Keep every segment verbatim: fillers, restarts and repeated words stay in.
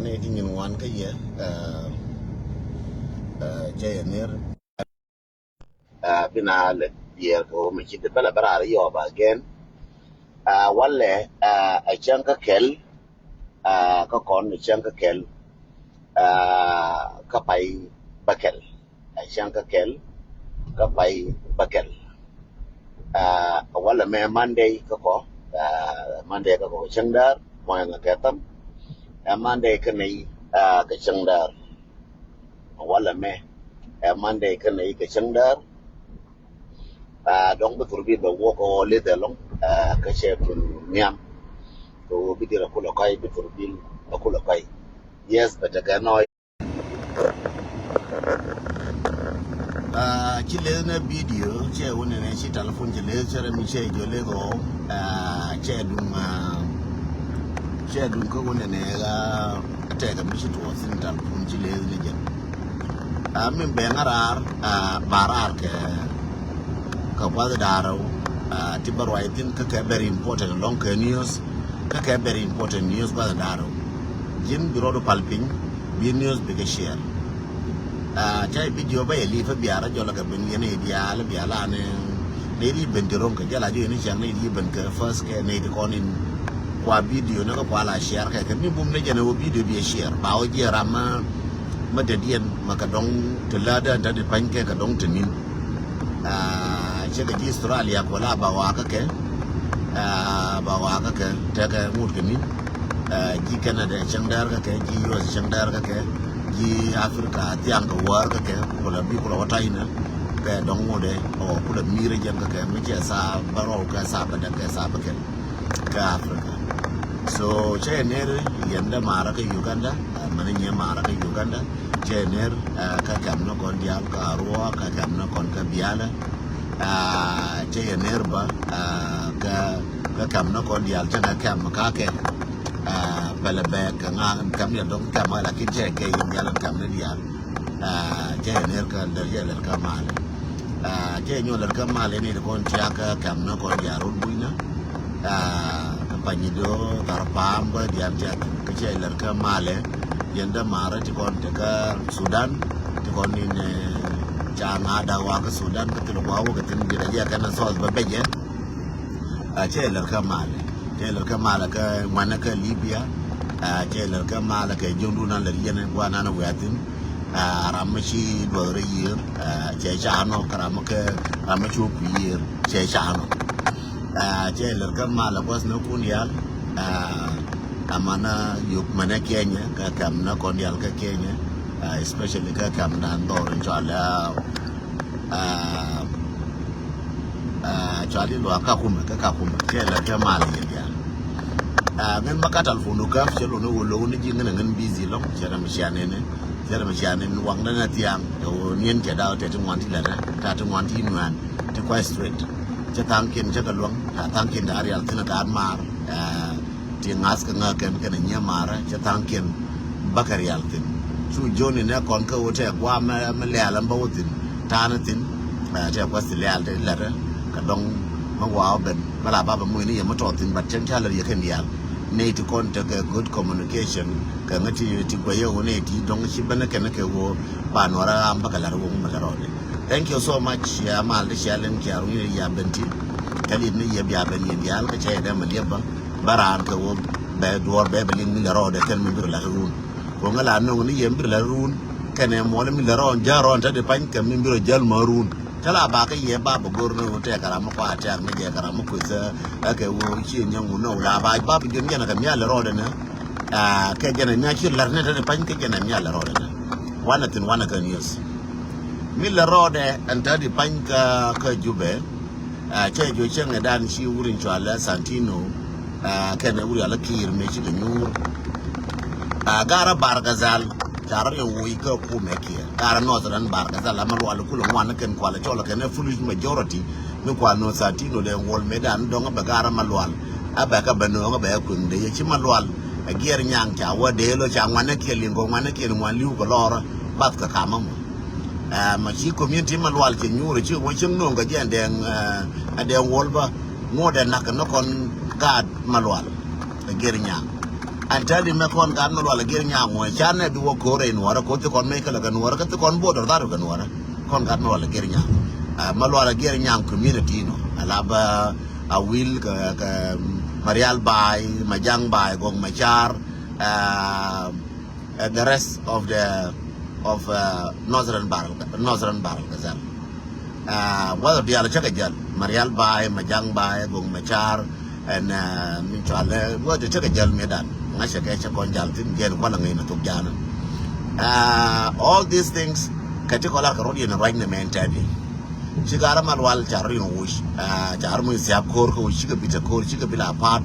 Ni ti nyin wan kä yɛ, ɛ, ɛ, jɛ yɛ ner. Ɛ, bi na lɛ biɛɛr kɛ wä mi ci di bɛlɛ bɛ raar yɔɔp again. Ɛ, walɛ, ɛ, ɛ cäŋ kä kɛl, ɛ, kä kɔn ɛ cäŋ kä kɛl, ɛ, kä pay bäkɛl. Ɛ cäŋ kä kɛl, kä pay bäkɛl. Ɛ, walɛ mɛ Monday kä kɔ, ɛ, Monday kä kɔ cäŋ däär, mɔyɛ ŋa kɛ thäm. Ɛ Monday kä nɛy, ɛ, kɛ cäŋ däär. Walɛ mɛ, ɛ Monday kä nɛy kɛ cäŋ däär. Ɛ, dɔ̱ŋ bi thurbil bɛ wä kɔ lith ɛlɔ̱ŋ, ɛ, kä cɛ pun nhiam. Kɛ wä bi dier a kulɛ kɔy, bi thurbil a kulɛ kɔy. Yes, bɛ tekɛ nɔy. Aa, ci leth ni video, cɛ wunɛ nɛ ci telephone ci leth, cɛ rɛ mi cɛ jɔ leth ɔ, aa, cɛ duŋ, aa, cɛ duŋ kä wunɛ nɛ, aa, tɛkɛ mi ci tuɔɔk thin telephone ci leth ni jɛ. Aa, min bɛ ŋa raar, aa, ba raar kɛ, kɛ kuath da̱rɛ, aa, ti bä ruac thin kä kɛ very important lɔŋ kɛ news, kä kɛ very important news kuath da̱rɛ. Ji̱n bi rɔɔdu pal piny, bi news bikɛ share. Aa, ca i̱ video bä yɛ li̱i̱p ɛ biaar ɛ jɔl ɛ kɛ ben yɛn i̱ diaal ɛ biaal anɛ nɛy ti ben ti ro̱ŋ kɛ jɛ la jɔ yɛn i̱ cɛŋ nɛy ti ben kɛ first kɛ nɛy ti kɔn in kua video ni kä kua la share kɛ kɛ mi bum ni jɛn ɛ wä video bi ɛ share ba wä jiɛ ram ma ma dɛdiɛn ma kɛ dɔŋ ti lädä ɛn te di pa̱ny kɛ kɛ dɔŋ ti ni̱n. Aa, cɛ kɛ ji̱ Australia kuɛ la ba wakä kɛ, aa, ba wakä kɛ tekɛ ŋut kɛ ni̱n. Aa, ji̱ Canada cäŋ däär kä kɛ, ji̱ U S cäŋ däär kä kɛ, ji̱ Africa thiaŋ kɛ wäär kä kɛ, kulɛ bi kulɛ wä ta̱y nɛ kɛ dɔ̱ŋ ŋut ɛ ɔ kulɛ mi̱i̱r jɛn kä kɛ mi cɛ thaa bä rɔw kɛ thaa bä däk kɛ thaa bä kɛ kɛ Africa. So cɛ ner yɛn dämaarä kä Uganda, aa, mɛn nyɛ maarä kä Uganda. Cɛ ner, aa, kä kɛm ni kɔn diaal kä Arua, kä kɛm ni kɔn kä Bialɛ. Aa, cɛ yɛ ner bä, aa, kä, kä kɛm ni kɔn diaal cɛ ŋa kɛm ka kɛ. Aa, pɛlɛ bɛ kɛ ŋa kɛm ni dɔŋ kɛm ŋa lakin cɛ kɛ yɛn diaal kɛm ni diaal. Aa, cɛ yɛ ner kä lɛr yɛ lɛr kä mal. Aa, cɛ nyɔ lɛr kä mal ni kɔn tia kä kɛm ni kɔn diaal run buny na. Aa, kä panyi do thar paam bä diaal tia kä cɛ lɛr kä mal. Yɛn dämaarä ti kɔn te kä Sudan, ti kɔn in, ɛ, ca ŋa̱a̱da wakä Sudan kä thil kua wä kä thin bi rɛ jɛ kɛn a thɔɔth bä bɛcɛ. Aa, cɛ lɛr kä malɛ, cɛ lɛr kä malɛ kä ŋuanɛ kä Libya. Aa, cɛ lɛr kä malɛ kɛ jiöŋdun an lɛr yɛn guanan wiathin. Aa, ram mi ci duɔth rɛ yiër, aa, cɛ ca nɔ kä ram mi kɛ ram mi ci wä ku yiër cɛ ca nɔ. Aa, cɛ lɛr kä malɛ kuath ni kun diaal. Aa, amanä yök mɛnɛ Kenya kä kɛm ni kɔn diaal kä Kenya. Aa, especially kä kɛm dan dhɔr in cɔal, aa, aa, aa, cɔal i̱ luaak Kakuma, kä Kakuma cɛ lɛ kɛ mal yɛ diaal. Aa, ŋän ma ka telephone du käp cɛ lon i̱ wä lo̱w ni ji̱ ŋän ɛ ŋän busy lɔŋ cɛ rɛ mi cia nɛn, cɛ rɛ mi cia nɛn waŋdä ni thiaŋ kɛ wä niɛn cɛ daw tɛ ti ŋuan ti lɛrɛ ta ti ŋuan ti nuan ti kuay straight. Cɛ thaŋkiɛn cɛ kɛ luäŋ ta thaŋkiɛn da̱a̱ rial thin a gaat maar. Aa, ti ŋa̱th kɛ ŋäk kɛn kɛn a nyiee maarä cɛ tha̱a̱ŋkiɛn bäkɛ rial thi̱n. Cu Joni nɛ kɔn kä ɣöö tɛk gua̱a̱ mɛ, mɛ lɛ̈ɛ̈l ɛn bä wä thi̱n ta̱a̱nä thi̱n. Ɛ, tɛk gua̱th thi lɛ̈ɛ̈l tɛ lɛ̈tɛ kɛ dɔ̱ŋ mä wa̱a̱ wä ben mä la bapɛ muc ni yɛ mä tɔɔth thi̱n, but cäŋ ca lät yɛ kɛn diaal. Nɛy ti kɔn tekɛ good communication kɛ ŋä ti, ti guɛc yɛ ɣöö nɛy ti dɔ̱ŋ ci ben kɛn kɛ ɣöö ba nuɔrä ɣaam bäkɛ la̱t ɣöö ŋu mɛ lɛ rɔɔdɛ. Thank you so much. Cia mal ti cia lɛn cia runy ni ya ben ti. Kä li̱t ni yɛ bia ben yɛn diaal kä cia yɛ dɛm a liɛp bä. Bä raan kɛ wä bɛ duɔ̱ɔ̱r bɛ bɛ liŋ mi lɛ rɔɔdɛ kɛn mi bi rɔ la̱t run. Kɛ ŋä la no̱ŋ ni yɛ mi bi rɔ la̱t run kɛn ɛ muɔl mi lɛ rɔɔn jäl rɔɔn te di pany kɛ mi bi rɔ jäl mä run. Cä la ba kä yɛ ba bɛ go̱r ni wä tɛk kɛ ram mi kua tɛk mi jɛ kɛ ram mi kueth ɛ kɛ wä cie nyɛ ŋun ni wä la ba ba bi jön jɛn kɛ mial lɛ rɔɔdɛ ni. Aa, kɛ jɛn ɛ mial ci la̱t ni te di pany kɛ jɛn ɛ mial lɛ rɔɔdɛ ni. Wanɛ thin wanɛ kɛ news. Mi lɛ rɔɔdɛ ɛn te di pany kä, kä Jubɛ. Aa, cɛ jɔ cäŋɛ dan ci wur in cɔal ɛ Santino, aa, kɛnɛ wur yal kiir mëë ci kɛ nyuur. Aa, garɛ Bargazal ca rɔ riɛw woc kä kumɛ kiɛ garɛ Northern Bargazal ama lual kulɛ ŋuan kɛn kual cɔl kɛnɛ foolish majority mi kual nɔ Santino dɛ wol mëë dan dɔŋ bɛ garɛ ma lual. A bɛ kä bɛ nööŋ bɛ kueŋ dee yɛ ci ma lual. Ɛ giɛr nyaŋ ca wä dee lo ca ŋuan kiɛ liŋ kɔ ŋuan kiɛ ŋuan li̱w kɛ lɔrä bath kɛ kamä mɔ. Ɛ, ma ci community ma lual cɛ nyuur ci wä cieŋ no̱o̱ŋ kɛ jɛ ɛn dɛŋ, ɛ, ɛn dɛŋ wol bä ŋuɔ̱t ɛ nak ni kɔn gaat ma lual. Ɛ gɛr nyaŋ. An tell him mɛ kɔn gat Malual Agiɛr Nyaŋ ŋuɛ ca nɛ bi wä ko̱r rɛy Nuɔrä ko̱ thi kɔn mɛ kɛ lɛ kɛ Nuɔrä kä thi kɔn border that kɛ Nuɔrä. Kɔn gat Malual Agiɛr Nyaŋ. Ah, Malual Agiɛr Nyaŋ community nɔ. Ala ba Awil kɛ, kɛ Marial Bai, Majaŋ Bai, Gɔŋ Macar, ah, eh, the rest of the, of, uh, Northern Bahr el, Northern Bahr el Ghazal. Uh, whether dial cä kɛ jäl, Marial Bai, Majaŋ Bai, Gɔŋ Macar, and, uh, min cual, eh, whether cä kɛ jäl mi dan ŋa̱cä kɛ cä kɔn jal thin jɛn kual ŋäc na thok jana. Uh, all these things kɛ ti kɔlar kɛ rot yɛn ruac ni mɛn tɛdi. Ci garä Malual ca rin wuc, uh, ca rin siap ko̱r kɛ wuc, cikɛ bit ko̱r, cikɛ bil a part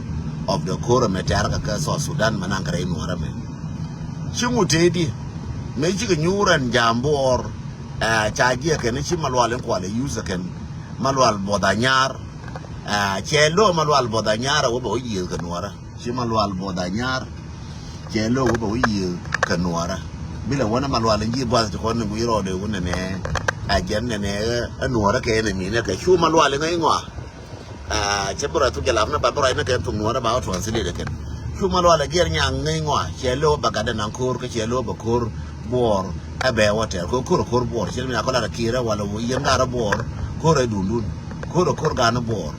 of the ko̱r mɛ tɛr kɛ kɛ South Sudan mɛ naŋ kɛ rɛy Nuɔrä mɛ. Ci ŋu tëëdi mëë cikɛ nyuur ɛn jam Bor, eh, ca jiɛ kɛn ci Malual in kual ɛ yuth kɛn Malual Buɔth Anyar. Eh, cɛ lo̱ Malual Buɔth Anyar a wä bɛ wä yiëëth kɛ Nuɔrä. Ci Malual Buɔth Anyar cɛ lo̱ wä bɛ wä yiëëth kɛ Nuɔrä. Bilɛ wänä Malual in ji̱ buath ti kɔn ni gui̱ rɔɔdɛ wä nɛnɛ. A jɛn nɛnɛ ɛ Nuɔrä kɛ ɛn ɛ minɛ kɛ cu Malual in ŋäc ŋɔa. Ah, cɛ bi rɔy thuk jɛ lap ni ba bi rɔy ni kɛn thuk Nuɔrä ba wä translate kɛn. Cu Malual Agiɛr Nyaŋ ŋäc ŋɔa, cɛ lo̱ ba gatdɛ naŋ ko̱r, kä cɛ lo̱ ba ko̱r Buɔɔr ɛ bɛ wä tɛr. Ko̱r, ko̱r, ko̱r Buɔɔr, cɛ mi na kɔla rɛ kiɛrɛ wala wä yɛn garä Buɔɔr, ko̱r ɛ duŋdun, ko̱r ɛ ko̱r ganä Buɔɔr.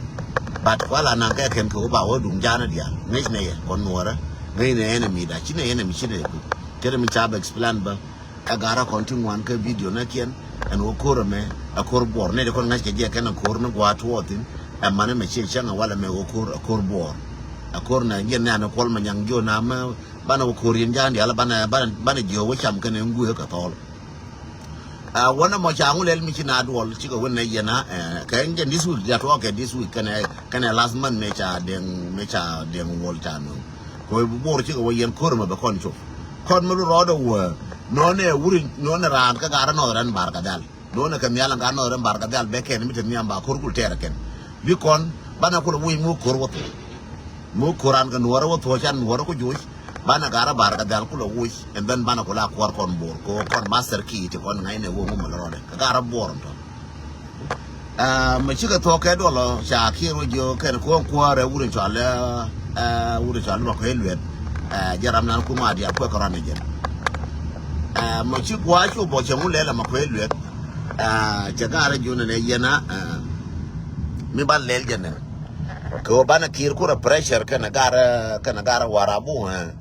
But kuala naŋ kɛ kɛn kɛ wä ba wä duŋ janä diaal, ŋäc nɛ yɛ kɔn Nuɔrä, ŋäc nɛ yɛn ɛ mi da, ci nɛ yɛn ɛ mi ci nɛ yɛ ku. Kɛn mi ca bɛ explain bä. Ɛ garä kɔn ti ŋuan kä video näkiɛn ɛn wä ko̱r ɛmɛ ɛ ko̱r Buɔɔr. Nɛ ti kɔn ŋa̱c kɛ jɛ kɛn ɛ ko̱r ni gua̱a̱t tuɔɔth thi̱n. Ɛ man ɛmɛ ciɛ cäŋ ɛ wal ɛmɛ wä ko̱r ɛ ko̱r Buɔɔr. Ɛ ko̱r nɛ jiɛn nɛ an ɛ Kuɔl Manyaŋ jiö na mɛ banɛ wä ko̱r yɛn ja̱a̱n diaal banɛ, banɛ, banɛ jiö wä cam kɛn ɛ ŋui̱ ɛ kɛ thɔɔl. Ɛ wänɛ mɔ ca ŋu lɛl mi ci na duɔl cikɛ wän nɛ yɛn a, ɛ, kɛ ɛn jɛn this week, diat wä kɛ this week kɛnɛ, kɛnɛ last month mɛ ca Deŋ, mɛ ca Deŋ Wuɔl ca nöŋ. Kɛ wee bi Buɔɔr cikɛ wä yɛn ko̱r ɛmɛ bɛ kɔn cop. Kɔn mi lu rɔɔdɛ wä nɔnɛ wuri nɔnɛ raan kä garä Northern Bahr el Ghazal. Nɔnɛ kɛ nhial ɛ garä Northern Bahr el Ghazal bɛ kɛn mi te nhiam ba ko̱r kul tɛɛr kɛn. Bi kɔn banɛ kulɛ wuc mi wä ko̱r wä thuɔ̱k. Mi wä ko̱r an kɛ Nuɔrä wä thuɔ̱k can Nuɔrä ku juuc. Banɛ garä Bahr el Ghazal kulɛ wuc. And then banɛ kulɛ a kuäär kɔn Buɔɔr kɛ kɔn master key ti kɔn ŋa̱cnɛ wä ŋu mɛ lɛ rɔɔdɛ kɛ garä Buɔɔr ɛn tɔ. Ah, mɛ cikɛ thuɔ̱k kɛ duɔlɔ ca kiɛɛr wä jiö kɛn kuɔ̱ŋ kuäärɛ wut in cɔal, eh, wut in cɔal Makuei Lueth. Eh, jɛ ram nan kum a diaal kuɛ kɛ rɔn ni jɛn. Ah, mɛ ci gua̱a̱c cu bɔ cɛ ŋu lɛl ɛ Makuei Lueth. Ah, cɛ garɛ jiö nɛnɛ yɛn a, ah, mi ban lɛl jɛ nɛ. Kɛ wä banɛ kiɛɛr kurɛ pressure kɛnɛ garɛ, kɛnɛ garɛ Warabu, eh.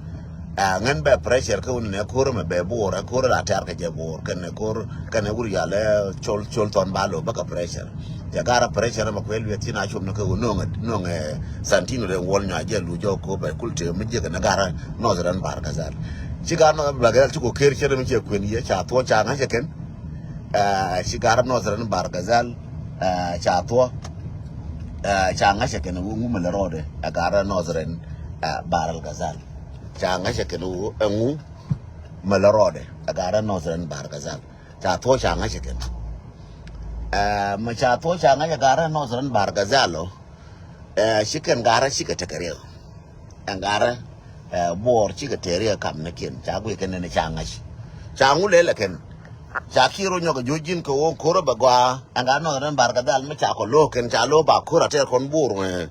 Ah, ŋän bɛ pressure kä wun nɛ ko̱r mɛ bɛ Buɔɔr, ɛ ko̱r la tɛr kɛ jɛ Buɔɔr, kɛn nɛ ko̱r, kɛn nɛ wur yalɛ col, col thɔn ba lo bä kɛ pressure. Cɛ garɛ pressure mɛ kuɛ lueth tin a com ni kɛ wun noŋɛ, noŋɛ Santino den Wuɔl nyɔ a jɛ lu jɔ ko bɛ kul te mi jɛ kɛ nɛ garɛ Northern Bahr el Ghazal. Ci garɛ Northern Bahr el Ghazal ci ko ker cɛ mi cɛ kuen yɛ ca thuɔ ca ŋa̱cɛ kɛn. Ah, ci garɛ Northern Bahr el Ghazal, ah, ca thuɔ, ah, ca ŋa̱cɛ kɛn wu ŋu mɛ lɛ rɔɔdɛ, ah, garɛ Northern, ah, Bahr el Ghazal. Ca ŋa̱cä kɛn wu ɛŋu mɛ lɛ rɔɔdɛ ɛ garɛ Northern Bahr el Ghazal. Ca thuɔ̱k ca ŋa̱cä kɛn. Ɛ, mɛ ca thuɔ̱k ca ŋa̱cä garɛ Northern Bahr el Ghazal ɔ. Ɛ, ci kɛn garɛ cikɛ tekɛ riɛk. Ɛn garɛ, ɛ, Buɔɔr cikɛ tɛɛri ɛ kam ni kiɛn ca guic kɛn ni ca ŋa̱c. Ca ŋu lɛl ɛ kɛn. Ca kiɛr ɔ nyɔk ɛ jo̱o̱c ji̱n kɛ ɣöö ko̱r ɛ bɛ gɔaa. Ɛn garɛ Northern Bahr el Ghazal mi ca kɔ lo̱o̱k kɛn ca lo̱o̱k ba ko̱r a tɛɛr kɔn Buɔɔr ŋuɛ.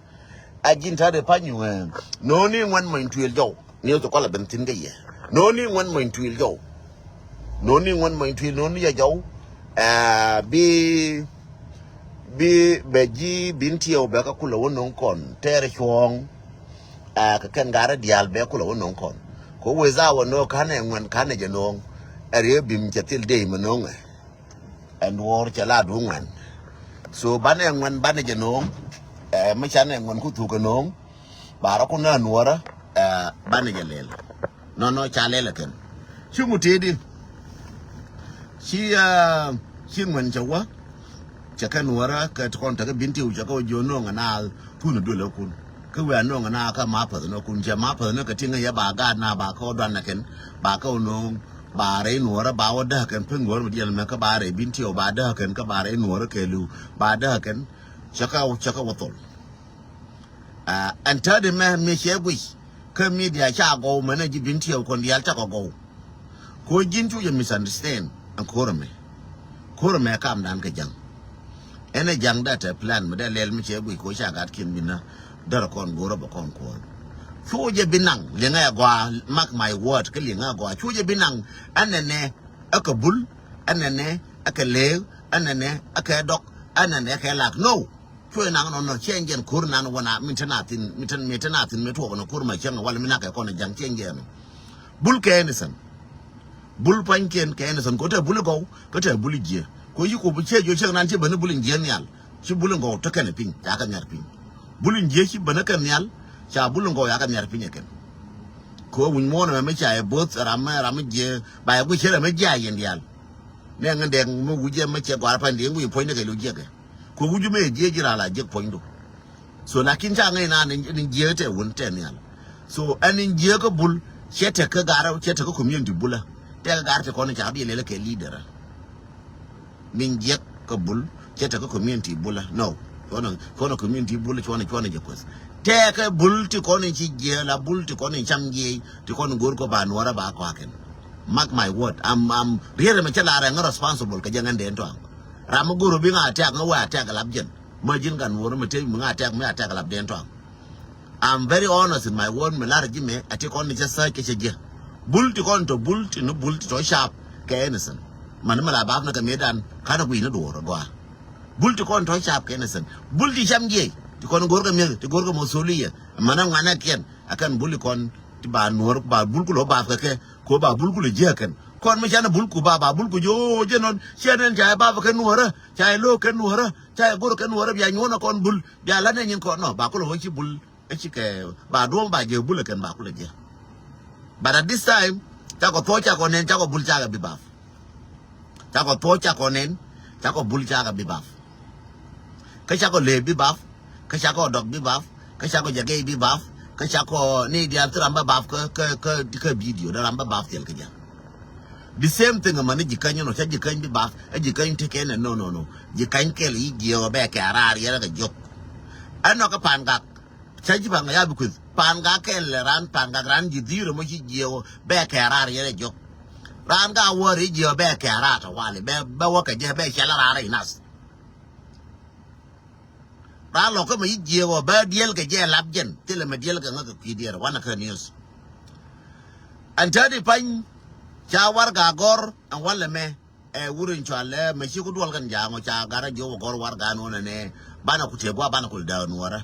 A ji̱n ta̱a̱ dee pa̱ny ŋuɛ. No̱o̱ni ŋuɛn mɔny tuëël jɔw. Ni ɣä thok kɔlɛ ben thi̱n kä yɛ. No̱o̱ni ŋuɛn mɔny tuil jɔw. No̱o̱ni ŋuɛn mɔny tuil, no̱o̱ni yɛ jɔw. Aa, bi, bi, bɛ ji̱ Bintiɛw bɛ kä kulɛ wä no̱o̱ŋ kɔn. Tɛɛrɛ cuɔ̱ɔ̱ŋ. Aa, kɛ kɛn garɛ diaal bɛ kulɛ wä no̱o̱ŋ kɔn. Kɛ wee thaawä no̱o̱ŋ ka̱nɛ ŋuɛn ka̱nɛ jɛ no̱o̱ŋ. Ɛ riee bim cɛ thil dee mɛ no̱o̱ŋɛ. Ɛn duɔ̱ɔ̱r cɛ la duŋ ŋuɛn. So banɛ ŋuɛn banɛ jɛ no̱o̱ŋ. Ɛ, mi canɛ ŋuɛn ku thuk kɛ no̱o̱ŋ. Ba rɔ kun na nuɔrä, ɛ, banɛ jɛ lɛl. Nɔnɔ ca lɛl ɛ kɛn. Ci ŋu tëëdi. Ci, ɛ, ci ŋuɛn cɛ wä. Cɛ kɛ nuɔrä kɛ ti kɔn tekɛ Bintiw cɛ kɛ wä jiö no̱o̱ŋ ɛ naath kun ɛ duël ɛ kun. Kä wiaa no̱o̱ŋ ɛ naath kä ma päth nɔ kun cɛ ma päth nɔ kɛ tiŋ ɛ yɛ ba gaat na ba kɛ wä duan ɛ kɛn. Ba kɛ wä no̱o̱ŋ ba rɛy nuɔrä ba wä däk ɛ kɛn pek nuɔrä mi diɛn mɛ kä ba rɛy Bintiw ba däk ɛ kɛn kä ba rɛy nuɔrä kɛɛliw ba däk ɛ kɛn. Cɛ kɛ, cɛ kɛ wä thol. Aa, ɛn täätdi mɛ mi cɛ guic kä media ca gɔw mɛnɛ ji̱ Bintiw kɔn diaal cakɔ gɔw. Ko ji̱n cu jɛ misunderstand ɛn ko̱r ɛmɛ. Ko̱r ɛmɛ kamdan kɛ ja̱ŋ. Ɛn ɛ ja̱ŋ dee te plan mi dee lɛl mi cɛ guic ko ca gat kiɛn binä. Därɛ kɔn go̱rä bɛ kɔn kuɔn. Cu jɛ bi naŋ liŋɛ agɔaa, mark my word, kä liŋɛ agɔaa. Cu jɛ bi naŋ ɛnɛnɛ ɛ kɛ bul, ɛnɛnɛ ɛ kɛ leek, ɛnɛnɛ ɛ kɛ dɔk, ɛnɛnɛ ɛ kɛ lak. No. Cu jɛ naŋ nɔnɔ, cɛ jɛn ko̱r nan wä na, min te na thin, min te, min te na thin, mi tuɔk nɔ ko̱r ma cäŋ, wala mi na kɛ kɔn jaŋ, cɛ jɛn nɔ. Bul kɛ ɛnɛsɛn. Bul pua̱nykiɛn kɛ ɛnɛsɛn, kɛ ɣöö te bul gɔw, kä te bul jiɛ. Kɛ ɣöö ci kop cɛ jiɔ cɛ nan ci ben bul jiɛ nhial. Ci bul in gɔw te kɛn piny, ca kɛ nhiar piny. Bul in jiɛ ci ben kɛn nhial, ca bul in gɔw ca kɛ nhiar piny ɛ kɛn. Kɛ ɣöö wi̱ny muɔ̱ɔ̱n ɛmɛ mi ca yɛ bo̱th ram mɛ, ram mi jiɛ, ba yɛ guic cɛ ram mi jiɛ a yɛn diaal. Nɛ ŋän dɛk mi wi̱c ɛmɛ cɛ gɔaa pa̱ny dee wi̱c puɔ̱nydɛ kɛ lo̱c jiɛkɛ. Kɛ ɣöö wi̱c mɛ jiɛ ji̱ ram la jiɛk puɔ̱nydu. So lakin ca ŋäc naan ni jiɛ tɛ wun tɛ nhial. So ɛn ni jiɛ kä bul, cɛ tɛ kä gar, cɛ tɛ kä community bul ɛ. Tɛ kä gar tɛ kɔn ca bi lɛl kɛ leader ɛ. Min jiɛk kä bul, cɛ tɛ kä community bul ɛ. No. Cuɔnɛ, cuɔnɛ community bul, cuɔnɛ, cuɔnɛ jɛ kueth. Tɛ kä bul ti kɔn ci jiɛ la bul ti kɔn cam jiɛ, ti kɔn go̱r kɔ ba nuɔrɛ ba kɔakɛn. Mark my word. Am, am, riɛrɛ mɛ cɛ la rɛ ŋä responsible kɛ jɛ ŋän den tɔaŋ. Ram mɛ go̱r bi ŋa attack, ŋä wä attack lap jɛn. Mä ji̱n gan nuɔrɛ mɛ te mi ŋa attack, mi attack lap den tɔaŋ. I'm very honest in my word, mi lar ji̱ mɛ, a ti kɔn ni cɛ sääc kɛ cɛ jiɛ. Bul ti kɔn tɔ, bul ti ni bul ti tɔ sharp kɛ innocent. Mani mi la bap ni kɛ mi̱eetdan, ka̱n a guiy ni duɔɔr a gɔaa. Bul ti kɔn tɔ sharp kɛ innocent. Bul ti cam jiɛc, ti kɔn go̱r kɛ mi̱eth, ti go̱r kɛ masuliya. Mani ŋuanɛ kiɛn, a kɛn bul ti kɔn ti ba nuɔr, ba bul kulɛ bap kɛ kɛ, ko ba bul kulɛ jiɛ kɛn. Kɔn mi canɛ bul ku ba, ba bul ku jiɛ, o, jiɛ nɔn, ciɛ nɛn ca bap kɛ nuɔrä, ca lo̱k kɛ nuɔrä, ca go̱r kɛ nuɔrä, bia nyuɔn a kɔn bul. Bia la̱t nɛ nyin kɔn nɔ, ba kulɛ wä ci bul, ɛ ci kɛ, ba duɔ̱ŋ ba jɛ bul ɛ kɛn ba kulɛ jɛ. But at this time, cakɔ thuɔ̱k cakɔ nɛn, cakɔ bul cakɛ bi bap. Cakɔ thuɔ̱k cakɔ nɛn, cakɔ bul cakɛ bi bap. Kä cakɔ lëë bi bap, kä cakɔ dɔk bi bap, kä cakɔ jɛ gɛy bi bap, kä cakɔ ni diaal ti ram bä bap kä, kä, kä, kä video, dee ram bä bap thil kä jɛ. The same thing, mani ji̱ käny nɔ, ca ji̱ käny bi bap, ɛ ji̱ käny ti kɛn ɛ, no, no, no. Ji̱ käny kɛl i̱ jiɛ wä bɛ kɛ a raar yɛrɛ kɛ jok. Ɛn nɔ kä Pangak. Ca ji̱ Pangak ya bi kueth. Pangak kɛl ran, Pangak ran ji̱ dhi̱i̱r mɔ ci jiɛ wä bɛ kɛ a raar yɛrɛ jok. Ran ka wä ri jiɛ wä bɛ kɛ a raar tɔ wali. Bɛ, bɛ wä kɛ jɛ bɛ cɛl a raar i nath. Ran lɔ kä mɛ i̱ jiɛ wä bɛ diɛl kɛ jɛ lap jɛn. Thilɛ mɛ diɛl kɛ ŋä kɛ kui̱ diɛɛr wanɛ kä news. Ɛn te di pany ca warɛga gɔr ɛn walɛ mɛ. Ɛ wur in cual ɛ mɛ ci ku duɔl kɛn ja̱a̱ŋ ɔ ca gat rɔ jiök ɛ gɔr warɛga nunɛ nɛ. Banɛ ku tëë gua̱a̱ banɛ ku dääk nuɔrä.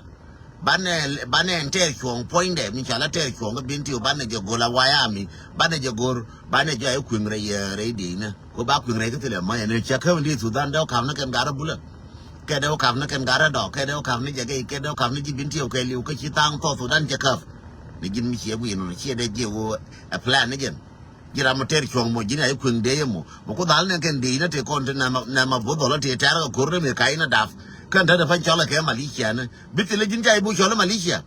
Banɛ, banɛ ɛn tɛɛr cuɔ̱ɔ̱ŋ puɔ̱nydɛ min cual ɛ tɛɛr cuɔ̱ɔ̱ŋ kä Bentiu banɛ jɛ go̱r la wayami. Banɛ jɛ go̱r, banɛ jɛ a i̱ kui̱ŋ rɛy, ɛ, rɛy diecnä. Ku ba kui̱ŋ rɛy kä thilɛ mäc ɛn cɛ käp in di Thudan dee wä ka̱p ni kɛn gat rɔ bulä. Kɛ dee wä ka̱p ni kɛn gat rɔ dɔɔk, kɛ dee wä ka̱p ni jɛ gɛy, kɛ dee wä ka̱p ni ji̱ Bentiu kɛ li̱w kä ci tha̱a̱ŋ South Sudan cɛ käp. Ni ji̱n mi ciɛ guic nɔnɔ ciɛ dee jiɛ ɣöö ɛ plan ni jɛn. Ji̱ ram mi tɛr cuɔ̱ŋ mɔ ji̱n a ji̱ kueŋ dee yɛ mɔ. Mɔ ku dhal nɛ kɛn dee inä tëë kɔn ti nɛmɛ, nɛmɛ bo̱th dhɔlä tëë tɛr kɛ ko̱r ni mi ka inä dap. Kɛn te dee pan cɔl kɛ Malaysia ni. Bi thilɛ ji̱n ca ji̱ bok cɔl Malaysia.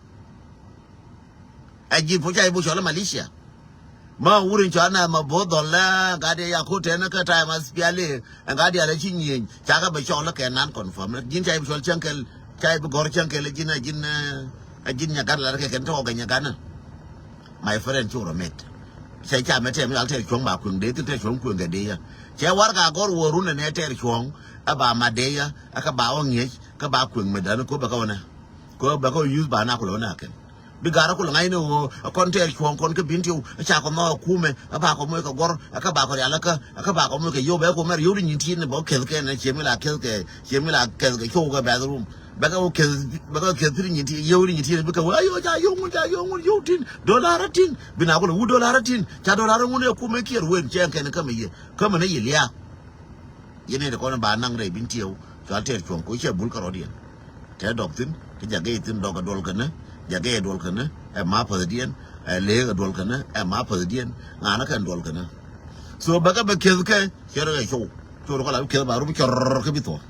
Ɛ ji̱ po ca ji̱ bok cɔl Malaysia. Ma wur in cɔl nɛmɛ bo̱th dhɔlä gat yɛ ya ko̱r tɛn kä time as piali. Ɛ gat yɛ la ci nyieny. Ca kɛ bɛ cɔl kɛ nan confirm. Ji̱n ca ji̱ bok cɔl cäŋ kɛl, ca ji̱ bi gɔr cäŋ kɛl ji̱n ɛ ji̱n, ɛ ji̱n nyagat la rɛ kɛ kɛn tɔk kɛ nyagat ni. My friend, cu rɔ met. Cɛ ca mɛ tɛm yal tɛr cuɔ̱ŋ ba kueŋ dee thin tɛr cuɔ̱ŋ kueŋ kɛ dee yä. Cɛ warɛga gɔr wä run ɛnɛ tɛr cuɔ̱ŋ ɛ ba mat dee yä ɛ kä ba wä ŋi̱eec kä ba kueŋ mɛ däni ko bɛ kä wä nɛ. Ko bɛ kä wä yuth ba na kulɛ wä nɛ kɛn. Bi garä kulɛ ŋa̱cni ɣöö ɛ kɔn tɛr cuɔ̱ŋ kɔn kä Bentiu ɛ ca kɔ nhɔk ɛ kumɛ ɛ ba kɔ moc kɛ gɔr ɛ kä ba kɔ rial ɛ kä ɛ kä ba kɔ moc kɛ yio̱w bɛ kumɛ riöw di nyin ti̱i̱t ni bä keth kɛn ɛ ciemi la keth kɛ ciemi la keth kɛ cio̱w kɛ bathroom. Bɛ kɛ wä keth, bɛ kɛ keth thi̱n nyin ti, yio̱w ni nyin ti, bikɛ wä, ayo, ca yio̱w ŋun, ca yio̱w ŋun, yio̱w tin, dolar tin. Bi na kulɛ wut dolar tin, ca dolar ŋun yɛ kumɛ kiɛr wen, cɛ kɛn kä mɛ yɛ, kä mɛ ni yɛ liaak. Yɛ ni ti kɔn ba naŋ rɛy Bentiu, cua tɛr cuɔ̱ŋ ko cɛ bul kärɔ̱diɛn. Tɛ dɔk thin, ti jagɛ thin dɔk a duɔl kɛnɛ, jagɛ duɔl kɛnɛ, ɛ ma päthdiɛn, ɛ leek a duɔl kɛnɛ, ɛ ma päthdiɛn, ŋa̱n a kɛn duɔl kɛnɛ. So bɛ kɛ bɛ keth kɛ, cɛ rɛ kɛ cow. Cow rɛ kɔ la bi keth ba rum cɔr kɛ bi thuɔ̱k.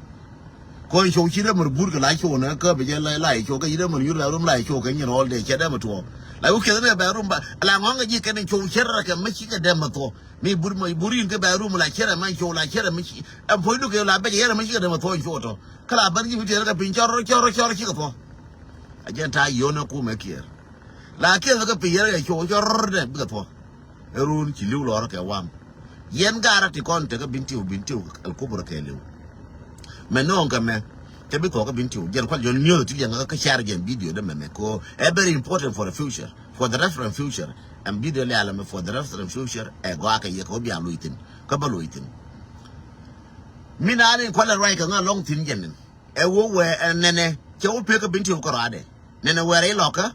Kɔn show ci dee mɛ rɛ but kɛ la show nɛ kä bi jɛ la, la show kɛ ci dee mɛ rɛ yur la rum la show kɛ nyin all day cɛ dee mɛ tuɔɔk. La wä keth ni kɛ bɛ rum ba la ŋɔŋ kɛ ji̱ kɛn show cɛ rɛ kɛ mɛ ci kɛ dee mɛ thuɔɔk. Mi but mɛ but in kɛ bɛ rum la cɛ rɛ mɛ show la cɛ rɛ mɛ ci ɛn puɔ̱ny du kɛ la bɛ cɛ rɛ mɛ ci kɛ dee mɛ thuɔɔk show tɔ. Kä la bän ji̱ bi tiɛɛr kɛ piny cɔr cɔr cɔr ci kɛ thuɔ̱k. A jɛn ta̱a̱ yio̱n ɛ kumɛ kiɛɛr. La keth kɛ piny yɛrɛ kɛ show cɔr dee bikɛ thuɔ̱k. Ɛ run ci li̱w lɔrä kɛ wam. Yɛn garä ti kɔn tekä Bentiu, Bentiu al kubra kɛ li̱w. Mɛ nɔŋ kɛ mɛ, te bi kɔkä Bentiu. Jɛn kual jɔn miöth ti liɛŋ kä share jɛn video dɛ mɛ mɛ ko. Ɛ very important for the future. For the reference future, ɛn video lialɛ mɛ for the reference future, ɛ gɔaa kɛ yɛ kɛ wä bia loc thin kä bä loc thin. Mi na ni kualɛ ruac kɛ ŋa lɔŋ thin jɛn ni ɛ wä wɛ ɛ nɛnɛ cɛ wä pek kä bin ti wä kä ruadɛ. Nɛnɛ wɛ rɛy lɔkä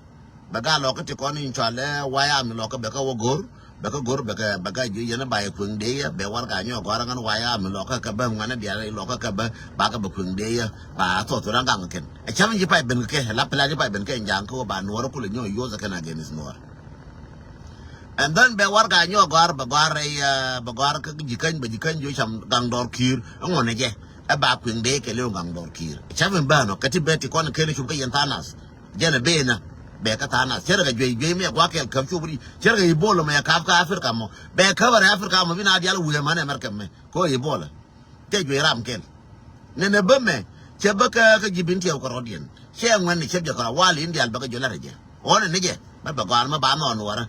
bɛ ga lɔkä ti kɔn in cual ɛ waya mi lɔkä bɛ kä wä gor bɛ kä gor bɛ kä bɛ kä ju yɛn ba yɛ kueŋ de yɛ bɛ war ga nyɔ gɔr ŋan waya mi lɔkä kä bɛ ŋuanɛ dial rɛy lɔkä kä bɛ ba kä bɛ kueŋ de yɛ ba thɔ thɔ ran gaŋ kɛn. Ɛ cam ji pay ben kɛ la pla ji pay ben kɛ jaŋ kä wä ba nuɔr kulɛ nyɔ yoth kɛn against nuɔr. And then bɛ war ga nyɔ gɔr bɛ gɔr rɛy bɛ gɔr kä ji kany bɛ ji kany ju cam gaŋ dɔr kir ŋuanɛ jɛ ɛ ba kueŋ de kɛ lew gaŋ dɔr kir. Ɛ cam in bä nɔ kɛ ti bɛ ti kɔn kɛn cup kä yɛn thanas. Jɛn ɛ ben ɛ bɛ kä thanas cɛ rɛ kɛ juey juey mɛ guak kɛl käp cop ri cɛ rɛ kɛ Ebola mɛ kap kä Africa mɔ bɛ käp rɛ Africa mɔ bi na dial wee man America mɛ ko Ebola. Cɛ juey ram kɛl nɛ nɛ bä mɛ cɛ bä kä kä ji̱ bin tiɛw kɛ rɔ̱diɛn cɛ ŋuɛn ni cɛ jɛ kɛ rɔ wal in dial bɛ kä jɔ lat rɛ jɛ ɣɔn ni jɛ mɛ bɛ gɔal mɛ ba nɔn wärä.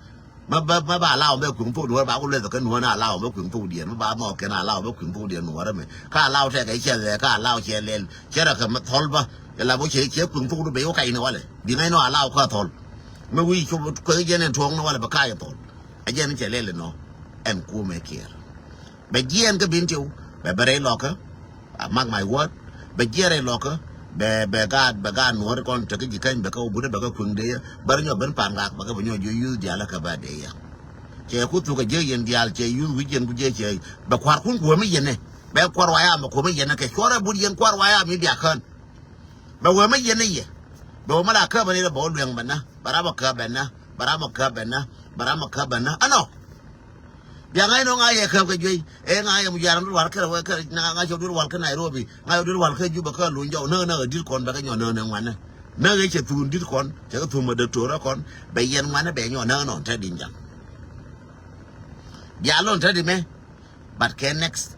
Mä bä mä ba alaw bä kui̱ŋ thok duɔ̱ɔ̱r ba ku leth kä nuɔ̱ɔ̱n alaw bä kui̱ŋ thok diɛn mä ba nhɔk kɛn alaw bä kui̱ŋ thok diɛn nuɔ̱ɔ̱r ɛmɛ kä alaw tɛkɛ cɛ lɛ kä alaw cɛ lɛl cɛ rɛ kɛ mä thɔl bä. Cɛ la bä cɛ cɛ kui̱ŋ thok du bɛ wä kac ni walɛ bi ŋa̱c nɔ alaw kä thɔl. Mä wi̱i̱ cop kuɛ jɛn ɛn tuɔ̱ɔ̱ŋ ni walɛ bɛ kac thɔl. A jɛn cɛ lɛl inɔ ɛn kumɛ kiɛɛr. Bɛ jiɛɛn kä bin tiw bɛ bɛ rɛy lɔkä. A mark my word. Bɛ jiɛɛn rɛy lɔkä. Bɛ bɛ gaat bɛ gaat nuɔ̱ɔ̱ri kɔn tekä ji̱ käny bɛ kä wä but bɛ kä kui̱ŋ dee yä bär nyɔ ben pa̱a̱n gak bɛ kä bɛ nyɔ jiö yuth diaal kä bä dee yä. Cɛ ku thuk a jiɛ yɛn diaal cɛ yuth wi̱c yɛn ku jiɛ cɛ bɛ kua̱r kun kuämi yɛn ɛ bɛ kua̱r waya mɛ kuämi yɛn ɛ kɛ cuɔrɛ but yɛn kua̱r waya mi bia kään. Bɛ wee mä yɛn ni yɛ bɛ wee mä la käp bɛ ni bɛ wä luɛŋ bɛ na bɛ ram bɛ käp bɛ na bɛ ram bɛ käp bɛ na bɛ ram bɛ käp bɛ na ɛnɔ. Bia ŋa̱c nɔ ŋa̱c yɛ käp kɛ juey ɛ ŋa̱c yɛ mu jaran duel wal kɛ wɛ kɛ ŋa̱c yɛ duel wal kɛ Nairobi ŋa̱c yɛ duel wal kɛ Juba kɛ luny jɔw näk näk ɛ dit kɔn bɛ kɛ nyɔ näk näk ŋuanɛ. Näk yɛ cɛ thun dit kɔn cɛ kɛ thun ma dɔktɔrä kɔn bɛ yɛn ŋuanɛ bɛ nyɔ näk nɔ tɛ din jaŋ. Bia lon tɛ di mɛ. But kɛ next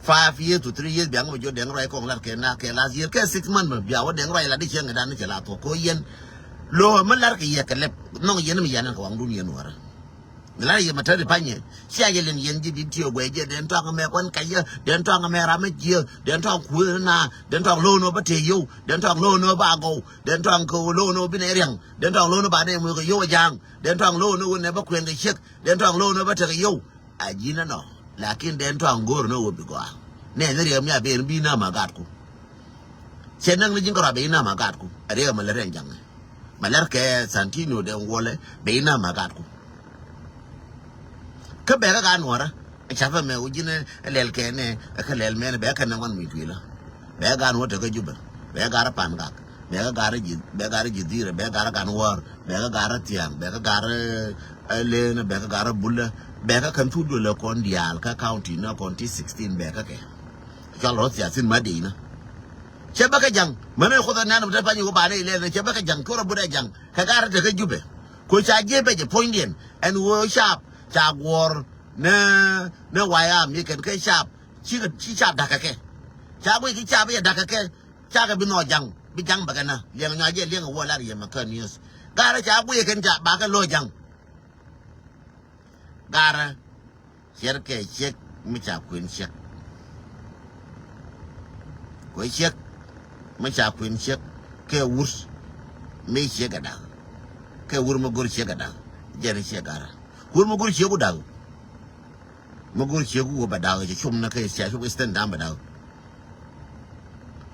five years to three years biaŋ mi jɔ dɛŋ ruac kɔŋ lat kɛ na kɛ last year kɛ six month mi bia wä dɛŋ ruac lat di cieŋ dan ni cɛ la thuɔk ko yɛn. Lo mi lat kɛ yɛ kɛ lɛp nɔŋ yɛn mi yɛn kɛ waŋ dun yɛn wärä. Lat yɛ ma tɛt di panyɛ cia yɛ lin yɛn ji̱ di tiɛ guɛ jɛ den tɔŋ mɛ kuan kɛ yɛ den tɔŋ mɛ ram mɛ jiɛ den tɔŋ kuɛ na den tɔŋ lo no bä te yow den tɔŋ lo no ba gɔw den tɔŋ ko lo no bi ne riɛŋ den tɔŋ lo no ba ne mu kɛ yow jaŋ den tɔŋ lo no ne bä kuɛn kɛ ciek den tɔŋ lo no bä te kɛ yow. A ji̱n ɛnɔ lakin den tɔaŋ go̱o̱r ni ɣöö bi gɔaa. Nɛ ni riɛm ni a ben bi nääm a gatku. Cɛ näk ni ji̱n kärɔa ben nääm a gatku a riɛm a lät ɛn jaŋɛ. Ma lɛr kɛ Santino den wuɔlɛ ben nääm a gatku. Kä bɛɛkä gat nuɔ̱ɔ̱rä. Ɛ ca̱pɛ mɛ wi̱c ji̱n ɛ lɛl kɛn ɛ kä lɛl mɛn bɛɛkä nɛ ŋuan mi tuilä. Bɛ gar wä tekä Jubɛ, bɛ gar pan gak, bɛ gar ji̱, bɛ gar ji̱ dhirɛ, bɛ gar gan wäär, bɛ gar thiaŋ, bɛ gar ɛ leenä, bɛ gar bulä, bɛ kɛn thuk duël ɛ kɔn diaal kä county nä kɔn ti sixteen bɛ kɛ. Cɔl rɔ thiathin ma dee inä. Cɛ bä kɛ jaŋ mänä kuoth ɛ nɛn bä te pany wä banɛ ilɛl nä cɛ bä kɛ jaŋ kuoth rɔ but ɛ jaŋ kɛ gar tekä Jubɛ. Ko ca jiɛ bɛ jɛ puɔ̱nydiɛn ɛn wä cap ca guɔ̱ɔ̱r nä nä waya mi kɛn kɛ cap. Ci kɛ ci cap dakä kɛ. Ca guic ki cap i̱ dakä kɛ. Ca kɛ bi nhɔk jaŋ bi jaŋ bɛ kɛ na liɛŋ nyɔa jɛ liɛŋ wä lar yɛ mɛ kä niöth. Garɛ ca guic kɛn ca bakɛ lo̱ jaŋ. Garɛ ciɛr kɛ ciek mi ca kuën ciek. Kuɛ ciek mi ca kuën ciek kɛ wur mi ciek kɛ da̱k. Kɛ wur mi go̱r ciek kɛ da̱k. Jɛn ciek garɛ wur mi go̱r ciek ku da̱k. Mi go̱r ciek ku wä bɛ da̱k cɛ cum na kɛ cia cuk stand down bɛ da̱k.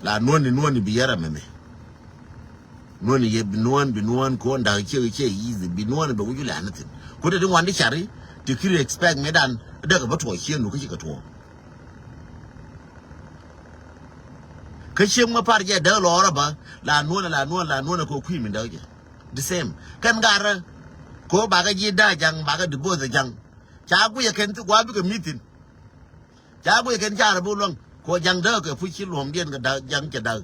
La nuɔ̱ni nuɔ̱ni bi yɛrɛ mɛmɛ. Nuɔ̱ni yɛ bi nuɔ̱n bi nuɔ̱n ko̱n da̱k ciek ciek easy bi nuɔ̱ni bɛ wi̱cu la anything. Ku te ti ŋuan ti cari ti kiri expect mi dan däk bä tuɔɔk ciek nu kä ci kɛ tuɔɔk. Kä ciek mi par jɛ däk lɔɔrä bä la nuɔ̱ni la nuɔ̱ni la nuɔ̱ni kɛ kui̱ mi däk jɛ. The same kɛn garä ko bakɛ ji̱ da̱k ja̱ŋ bakɛ divorce ja̱ŋ. Ca guiyɛ kɛn ti gua̱a̱ bikɛ mi̱thin. Ca guiyɛ kɛn ca rɛ bi luäŋ ko ja̱ŋ däk kɛ puc ci luɔ̱mdiɛn kɛ da̱k ja̱ŋ cɛ da̱k.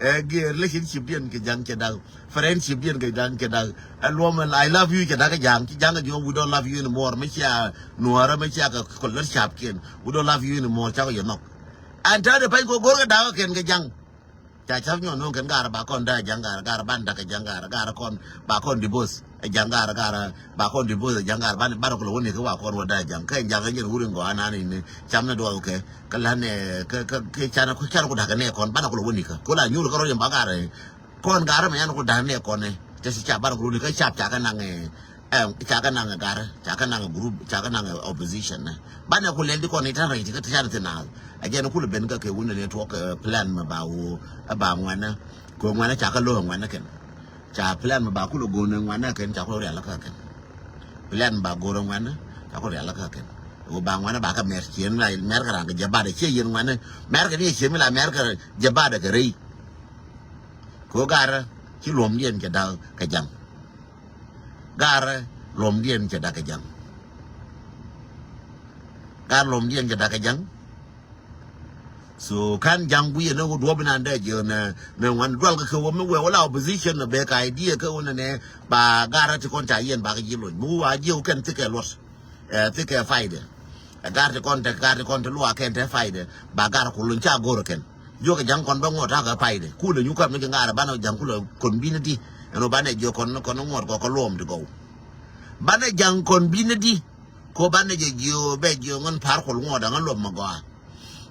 Ɛ gi relationship diɛn kɛ ja̱ŋ cɛ da̱k. Friendship diɛn kɛ ja̱ŋ cɛ da̱k. Ɛ luɔ̱m ɛ I love you cɛ da̱k kɛ ja̱ŋ ci ja̱ŋ kɛ jiɔ̱k we don't love you anymore mi cia nuɔ̱ɔ̱rä mi cia kɛ kɔl lät capkiɛn we don't love you anymore cakɔ yɛ nhɔk. Ɛn täätdɛ pɛny kɛ go̱rkɛ da̱k kɛn kɛ ja̱ŋ. Ca ca̱p nyɔn no̱o̱ŋ kɛn gaarä ba kɔn da̱a̱ ja̱ŋ gaarä gaarä ban da̱k kɛ ja̱ŋ gaarä gaarä kɔn ba kɔn divorce ɛ ja̱ŋ gaarä gaarä ba kɔn divorce ɛ ja̱ŋ gaarä ban ban kulɛ wä nikä wa kɔn wä da̱a̱ ja̱ŋ kɛn ja̱ŋ kɛ jɛn wur in gɔaa nan in cam ni duɔth kɛ kɛ lan ɛ kɛ kɛ kɛ can kɛ can ku da̱k kɛ nɛ kɔn ban kulɛ wä nikä ko la nyuur kɛ rɔ yɛn ba gaarä kɔn gaarä mɛ yan ku da̱k nɛ kɔn ɛ tɛ si cap ban kulɛ wä nikä cap ca kɛ naŋ ɛ Ca kɛ naŋ ɛ garä, ca kɛ naŋ ɛ group, ca kɛ naŋ ɛ opposition nɛ. Banɛ ku lɛl di kɔn i̱ ta̱n rɛy ti kä ti can thi naath. A jɛn kulɛ ben kä kɛ wun ni tuɔk plan mɛ ba wu ɛ ba ŋuɛnɛ. Kɛ ŋuɛnɛ ca kɛ lo̱ ɛ ŋuɛnɛ kɛn. Ca plan mɛ ba kulɛ go̱o̱n ɛ ŋuɛnɛ kɛn ca kulɛ rial kä kɛn. Plan mɛ ba go̱o̱r ɛ ŋuɛnɛ ca kulɛ rial kä kɛn. Wu ba ŋuɛnɛ ba kɛ mɛr cien la mɛr kɛ ran kɛ jɛ badɛ ciɛ yien ŋuɛnɛ. Mɛr kɛ ni cien mi la mɛr kɛ jɛ badɛ kɛ rɛy. Kɛ wu garä ci luɔm diɛn cɛ da̱k kɛ jaŋ. Garɛ luɔmdiɛn cɛ dakɛ jaŋ. Gar luɔmdiɛn cɛ dakɛ jaŋ. So kan jaŋ guiyɛ ni wä duɔp inan dee jiö nɛ nɛ ŋuan dual kɛ kɛ wä mi wɛ wä la opposition nɛ bɛ ka idea kɛ wä nɛ nɛ ba garɛ ti kɔn ca yɛn ba kɛ ji̱ luɔny mi wä a jiö kɛn thikɛ luɔt. Ɛ thikɛ faidɛ. Ɛ gar ti kɔn tɛ gar ti kɔn tɛ luɔa kɛn tɛ faidɛ ba gar ku luny ca go̱r kɛn. Jiökɛ ja̱ŋ kɔn bä ŋuɔt ta̱a̱ kɛ paydi kulɛ nyukä mi kɛ ŋa̱rä banɛ ja̱ŋ kulɛ kɔn bi̱n di. Ɛn ɣöö banɛ jiök kɔn kɔn ŋuɔt kɔ kɛ luɔm ti gɔw. Banɛ ja̱ŋ kɔn bi̱n di. Kɔ banɛ jɛ jiök bɛ jiök ŋän pa̱r kul ŋuɔt da̱ŋ ŋän luɔm mi gɔaa.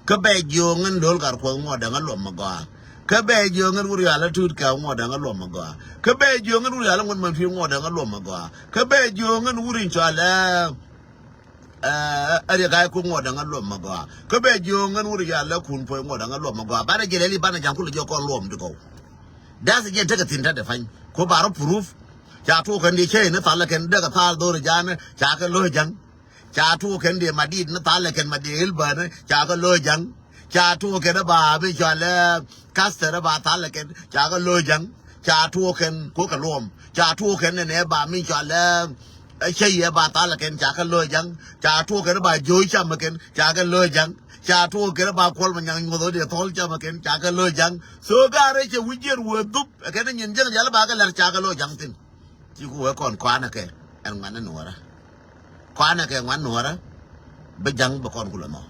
Kä bɛ jiök ŋän do̱l gar kuɔth ŋuɔt da̱ŋ ŋän luɔm mi gɔaa. Kä bɛ jiök ŋän wur yal a tuut kɛ ŋuɔt da̱ŋ ŋän luɔm mi gɔaa. Kä bɛ jiök ŋän wur yal a ŋuɔt man pi̱i̱ ŋuɔt da̱ŋ ŋän luɔm mi gɔaa. Kä bɛ jiök ŋän wur in cɔal ɛ Ɛ riɛk a iku ŋuɔt da̱ŋ a luɔm ma gɔaa. Kä bɛ jiööŋ ŋän wur ya lɛ kun puɔy ŋuɔt da̱ŋ a luɔm ma gɔaa. Banɛ jiɛl ɛli banɛ ja̱ŋ kulɛ jiɔ kɔn luɔm ti gɔw. Da̱th jiɛn tekɛ thi̱n ta̱t dɛ pa̱ny. Ku bar rɔ proof. Ca tuɔɔk kɛn di cäy ni thal kɛn däk a thal dhor ja̱a̱n ca kɛ lo̱ ja̱ŋ. Ca tuɔɔk kɛn di madit ni thal kɛn madit ilbäni ca kɛ lo̱ ja̱ŋ. Ca tuɔɔk kɛn ba mi cɔal ɛ kastɛr ba thal kɛn ca kɛ lo̱ ja̱ŋ. Ca tuɔɔk kɛn kuɔk kɛ luɔm. Ca tuɔɔk kɛn nɛnɛ ba mi cɔal ɛ cä yɛ ba thal kɛn ca kɛ lo̱ ja̱ŋ. Ca tuɔɔk kɛn ba jo̱o̱c cam kɛn ca kɛ lo̱ ja̱ŋ. Ca tuɔɔk kɛn ba kuɔl ma nyaŋ nyuɔth ɣöö dee thɔl cam kɛn ca kɛ lo̱ ja̱ŋ. So gaarɛ cɛ wi̱c jiɛn wee dhup ɛ kɛn nyin jäŋ dial ba kɛ lɛr ca kɛ lo̱ ja̱ŋ thi̱n. Ci ku wee kɔn kɔanɛ kɛ ɛn ŋuan ni nuɔrä. Kɔanɛ kɛ ŋuan nuɔrä bi ja̱ŋ bi kɔn kulɛ nhɔ.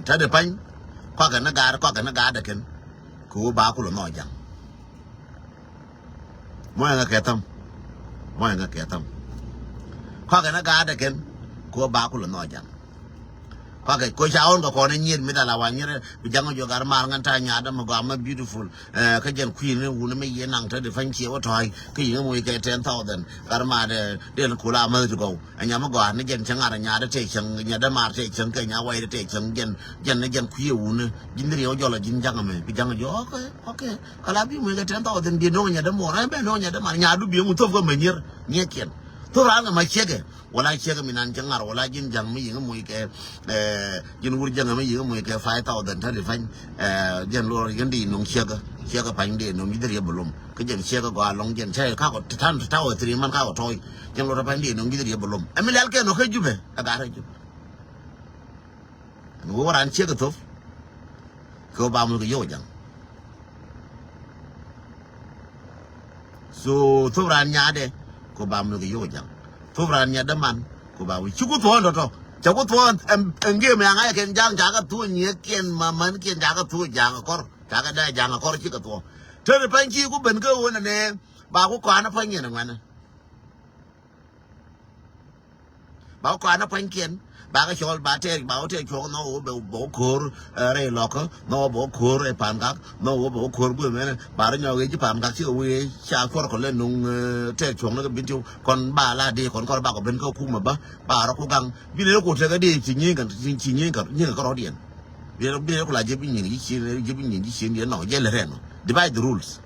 Tätdɛ pa̱ny kɔakɛ ni gaat kɔakɛ ni gaat däkɛn. Kɛ wä ba kulɛ nhɔ ja̱ŋ. Mɔyɛ ŋa kɛ thäm. Mɔyɛ ŋa kɛ thäm. Kɔakɛ ni gaat däkɛn kɛ wä ba kulɛ nhɔ ja̱ŋ. Kɔakɛ koc ca ɣɔn kɛ kɔn inyir mi dala wa nyir bi jaŋ jɔ gar mar ŋän ta nyaat dämɛ gɔaa mɛ beautiful. Kä jɛn kui̱n ni wun mi yie naŋ te di fany cie wä tɔ̱ɔ̱c kä yiŋ moc kɛ ten thousand gar mar dɛ den kula mäth ti gɔw. Ɛ nyam mi gɔaa ni jɛn cäŋ ar nyaat te cäŋ nyɛ dämar te cäŋ kɛ nya way te cäŋ jɛn jɛn ni jɛn kui̱ wun ji̱n riɛw jɔl ji̱n jaŋ mɛ bi jaŋ jɔ. Okay, okay. Kala bi moc kɛ ten thousand bi no̱ŋ nyɛ dämor ɛ bɛ no̱ŋ nyɛ dämar nyaat du bi ŋu thop kä mɛ nyir nyiɛ kiɛn. Thop ran kɛ ma ciekɛ. Wala ciek mi nan cä ŋar wala ji̱n ja̱ŋ mi yiŋ moc kɛ ji̱n wur ja̱ŋ mi yiŋ moc kɛ five thousand thirty pany. Ji̱n luɔr yiŋ di no̱ŋ ciek ciek pany di no̱ŋ ji̱ dhiriɛ bi lom kä ji̱n ciek gɔaa lɔŋ ji̱n cä kakɔ tan taw three man kakɔ tɔy. Ji̱n luɔr pany di no̱ŋ ji̱ dhiriɛ bi lom ɛmi lɛl kɛ nɔ kä Jubɛ ɛ gat ɛ Jubɛ. Ɛn wä wä ran ciek thop. Kɛ wä ba muc kɛ yio̱w ja̱ŋ. So thop ran nyaatdɛ kɛ wä ba muc kɛ yio̱w ja̱ŋ. Thop ran nyaatdɛ man kɛ wä ba muc ci ku thuɔ̱ɔ̱n tɔ̱tɔ̱. Cɛ ku thuɔ̱ɔ̱n ɛn gëëm yaŋ ayɛ kɛn ja̱ŋ ca kɛ thuɔ̱ɔ̱n nyiëëkiɛn ma mänkiɛn ca kɛ thuɔ̱ɔ̱n ja̱ŋ kɔr ca kɛ dee ja̱ŋ kɔr ci kɛ thuɔ̱ɔ̱n. Te ri pany ci ku ben kä ɣöö nɛnɛ ba ku kɔa̱n ɛ pany yɛn ɛ ŋuɛnɛ. Ba wä kɔanä pua̱nykiɛn ba kɛ cɔl ba tɛɛr ba wä tɛɛr cuɔk nhɔk wä bɛ wä ko̱o̱r rɛy lɔkä nhɔk wä bɛ wä ko̱o̱r rɛy pa̱a̱n kak nhɔk wä bɛ wä ko̱o̱r guëmɛnɛ ba rɔ nyɔk ɣec ji̱ pa̱a̱n kak cikɛ wee ca kuɔr kɔ lɛ nuŋ. Tɛɛr cuɔk ni kɛ bin ti kɔn ba la dee kɔn kɔr ba kɔ ben kä kumɛ bä ba rɔ ku gaŋ bi lɛ ku tekɛ dee ci nyi̱i̱ŋ kɛ ci nyi̱i̱ŋ kɛ nyi̱i̱ŋ kɛ rɔ̱diɛn. Bi lɛ ku la jɛ bi nyi̱i̱ŋ ji̱ cien jɛ bi nyi̱i̱ŋ ji̱ cien yɛn nɔ jɛ lɛ rɛn nɔ divide the rules.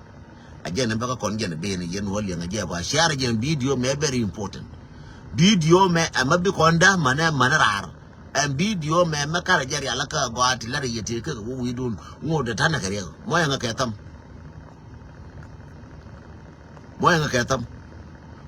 A jɛn in bäkä kɔn jɛn ben yɛn wä liɛŋ a jɛ kua share jɛn video mɛ very important. Video mɛ ɛmɛ bi kɔn da manɛ manɛ rar. Ɛn video mɛ mɛ karɛ jɛ rial kä gɔaa ti lar yɛ ti kä wä wi̱i̱dun ŋot de tanɛ kɛ riɛk mɔ yɛŋɛ kɛ thäm. Mɔ yɛŋɛ kɛ thäm.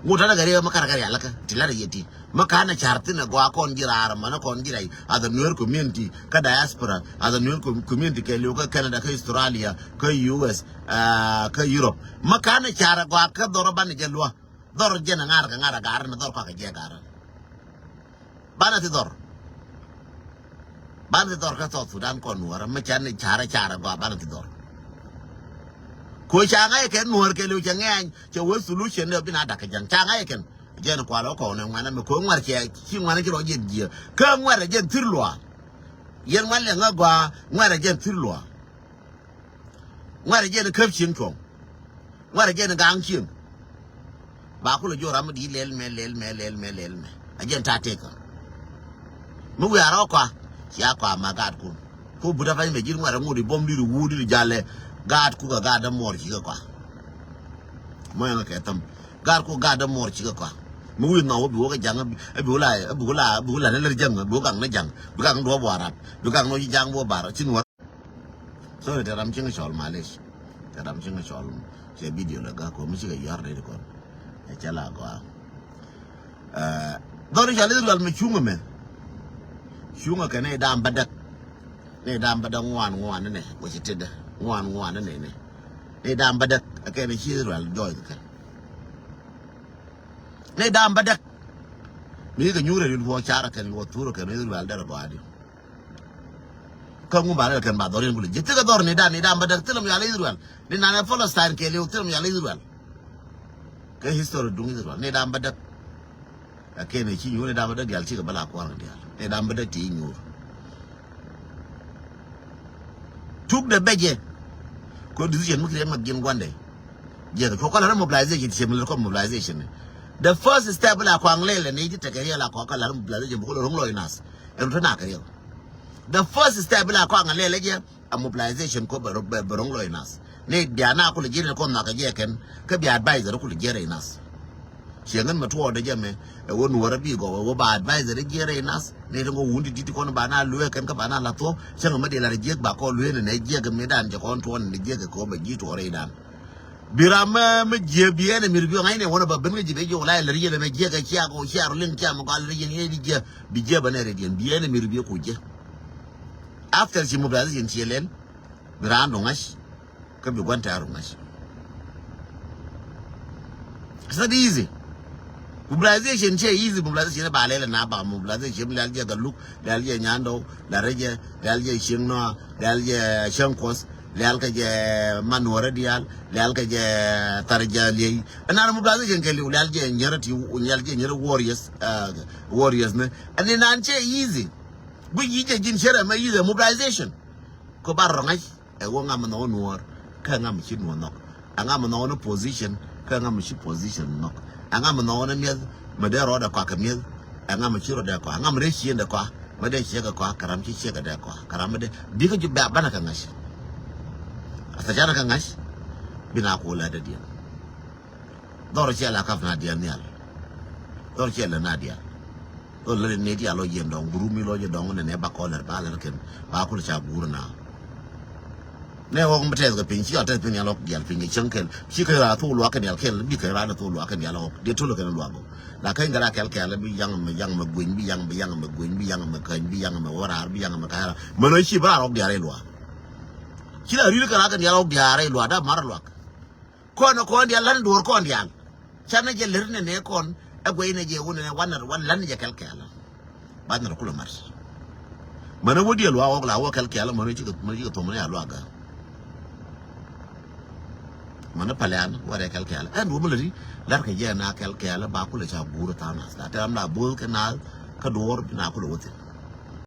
Ŋot tanɛ kɛ riɛk mɛ karɛ kɛ rial kä ti lar yɛ ti. Mä ka̱n ɛ ca̱r thi̱n ɛ gɔaa kɔn ji̱ raar mänä kɔn ji̱ rɛy as a Nuer community kä diaspora as a Nuer com- community kɛ liw kä Canada kä Australia kä U S kä Europe. Mä ka̱n ɛ ca̱r ɛ gɔaa kä dhɔr ɛ banɛ jɛ luä dhɔr jɛn ɛ ŋa̱r kɛ ŋa̱r ɛ ga̱r ni dhɔr kɔakɛ jɛ ga̱r. Banɛ thi dhɔr. Banɛ thi dhɔr kä South Sudan kɔn nuɔrä mä can ɛ ca̱r ɛ ca̱r ɛ gɔaa banɛ thi dhɔr. Ko ca ŋa̱c ɛ kɛn nuɔr kɛ liw cɛ ŋɛ̈ny cɛ wee solution ni ɔ bin a da̱k kɛ ja̱ŋ ca ŋa̱c ɛ kɛn. Jɛn kual ɔ kɔn ɛ ŋuanɛ mi ko̱ ŋuɛr cɛ ci ŋuanɛ ci rɔ jiɛn jiɛ kä ŋuɛr ɛ jɛn thir luaa. Yɛn ŋuan lɛ ŋä gɔaa ŋuɛr ɛ jɛn thir luaa. Ŋuɛr ɛ jɛn käp cieŋ cuɔ̱ŋ. Ŋuɛr ɛ jɛn gaŋ cieŋ. Ba kulɛ jiök ram mi di lɛl mɛ, lɛl mɛ, lɛl mɛ, lɛl mɛ. A jɛn ta̱a̱ tëkä. Mi wiaa rɔ kɔa, cia kɔa ma gaatkun. Ko but a pany mɛ ji̱n ŋuat a ŋut i̱ buɔ̱m di̱t i̱ wuut di̱t i̱ jalɛ. Gaatku kɛ gaat dämuɔɔr cikɛ kɔa. Mɔ yɛn kɛ thäm. Gaatku gaat dämuɔɔr cikɛ kɔa. Mi wi̱i̱ nhɔk wä bi wä kɛ ja̱ŋ, a bi wä la, a bi wä la, a bi wä la ni lär jäŋ, a bi wä gaŋ ni ja̱ŋ, bi gaŋ duɔ̱ɔ̱p warap, bi gaŋ ni wä ci ja̱ŋ bi wä bar, ci nuɔr. Sorry, tɛ ram cieŋ cɔl, malish. Tɛ ram cieŋ cɔl. Cɛ video lɛ gak kɔ mi cikɛ yɔr rɛy kɔn. Ɛ cɛ la gɔaa. Ɛ, dhɔr i̱ cɔal Israel mɛ cuŋä mɛ. Cuŋä kɛ nɛy da̱a̱m bädäk. Nɛy da̱a̱m bädäk ŋuan ŋuan nɛ wä ci tetdä. Ŋuan ŋuan nɛ nɛ. Nɛy da̱a̱m bädäk ɛ kɛn ci Israel jɔɔy kɛ kɛn. Nɛy da̱a̱m bädäk. Mi kɛ nyuur ɛ rin puɔk car ɛ kɛn wä thur ɛ kɛn Israel derɛ gɔaa di. Kä ŋu ba rɛl kɛn ba dhɔr in kuli ji̱ thikɛ dhɔr ni dan ni dan bädäk thilɛ mi yal Israel. Ni nanɛ Palestine kɛɛliw thilɛ mi yal Israel. Kɛ history duŋ Israel ni dan bädäk. Ɛ kɛn ci nyuur ni dan bädäk dial cikɛ bä la kuar kɛ dial ni dan bädäk ti nyuur. Tuk de bɛ jɛ. Kɛ decision mi kɛ riɛk ma jiɛn guandɛ. Jiɛk kɛ kɔ la mobilization ti cɛ mi lɛ kɔ mobilization. The first step la kɔ aŋ lɛlɛ ni ti tekɛ riɛk la kɔ kɔ la mobilization bukul rong lɔ inas. Ɛn rɔ na kɛ riɛk. The first step la kɔaŋ a lɛl jɛ a mobilization ko bɛ rɔ-, bɛ, bɛ ro̱ŋ lɔc nath. Ni bia na kulɛ jiɛn kɔn nhɔakɛ jɛ kɛn kä bia advisor kulɛ jiɛn rɛy nath. Ciɛ ŋän mɛ tuɔɔdɛ jɛ mɛ ɛ wä nuɔrä bi gɔw ɛ wä ba advisor jiɛn rɛy nath. Ni ti ŋɔ wun ti dit kɔn ba na luee kɛn kä ba na la thuɔ̱k cäŋ mɛ di la rɛ jiɛk ba kɔn luee ni nɛ jiɛk mi dan jɛ kɔn tuɔɔn ni jiɛk kɛ kɔ bɛ ji̱ tuɔɔk rɛy dan. Bi ram mɛ, mɛ jiɛ bi enemy bi ŋa̱cnɛ wänɛ ba ben kä ji̱ ben jiök la ilɛ ri yɛn mɛ jiɛ kɛ cia kɛ cia rɔ liŋ cia mɛ gɔal ri yɛn yɛn bi jiɛ bi jiɛ bɛ nɛ rɛ diɛn bi enemy bi ku jiɛ. After ci mobilization ci lɛl bi raan rɔ ŋa̱c kä bi gua̱n tɛ̈r rɔ ŋa̱c. It's not easy. Mobilization cie easy, mobilization ba lɛl na ba mobilization lɛl jɛ Galuk, lɛl jɛ Nyandɔw, lɛl jɛ, lɛl jɛ Cieŋ Nɔa, lɛl jɛ Cieŋ Kuɔth, lɛl kɛ jɛ Manuɔrɛ diaal, lɛl kɛ jɛ Thar jɛ Liey. Ɛnan mobilization kɛ liw, lɛl jɛ Nyɛrɛ ti, lɛl jɛ Nyɛrɛ warriors, uh, warriors ni. Ɛn inan cie easy. Guic yi jɛ ji̱n cierɛ mɛ easy mobilization. Kɛ bar rɔ ŋa̱c. Ɛ wä ŋam mi nhɔk nuɔɔr kä ŋam mi ci nuɔɔr nhɔk. Ɛ ŋam mi nhɔk ni position kä ŋam mi ci position nhɔk. Ɛ ŋam mi nhɔk ni mi̱eth mi dee rɔɔdɛ kɔak kɛ mi̱eth. Ɛ ŋam mi ci rɔɔdɛ kɔak, ɛ ŋam mi dee ciëndɛ kɔak, mi dee ciekɛ kɔak kɛ ram ci ciekɛ dee kɔak kɛ ram mi dee bikɛ ju bɛ banɛ kɛ ŋa̱c. Ɛ thɛ canɛ kɛ ŋa̱c. Bi na ku lɛ dee diɛn. Dhɔr cɛ la kap na diɛn nhial. Dhɔr cɛ lɛ na diɛn. Dhɔr lɛ ni diɛn lɔ yɛn dɔŋ guru mi lɔ jɛ dɔŋ nɛ nɛ ba kɔlɛr ba lɛr kɛn ba kul ca gur na. Nɛ ɣɔk mi tɛth kɛ piny ci a tɛth piny a lɔk diɛl piny kɛ cäŋ kɛl ci kɛ ra thok luak kɛ diɛl kɛl bi kɛ ra ni thok luak kɛ diɛl ɣɔk diɛ tol kɛn luak gɔ. La kɛn kɛ ra kɛl kɛl bi yaŋ mɛ yaŋ mɛ gueny bi yaŋ mɛ yaŋ mɛ gueny bi yaŋ mɛ käny bi yaŋ mɛ wä raar bi yaŋ mɛ ka̱y ra mɛ nɔ ci bi ra rɔk diɛl rɛy luak. Ci la ril kɛ ra kɛ diɛl ɣɔk diɛl rɛy luak da mar luak. Kɔn kɔn dial lan duɔr kɔn dial. Canɛ jɛ ler nɛ nɛ kɔn ɛ guɛy nɛ jɛ wun nɛ wan nɛ wan lan jɛ kɛl kɛl. Ba nɛ kulɛ mar. Mɛnɛ wä dial wa wak la wä kɛl kɛl mɛnɛ cikɛ mɛnɛ cikɛ thom nɛ ya lwa ga. Mɛnɛ palian wä rɛ kɛl kɛl ɛn wä mɛ lɛ ri lar kɛ jɛ na kɛl kɛl ba kulɛ ca gur tha na. La tɛ ram da bol kɛ na ka duɔr na kulɛ wä thin.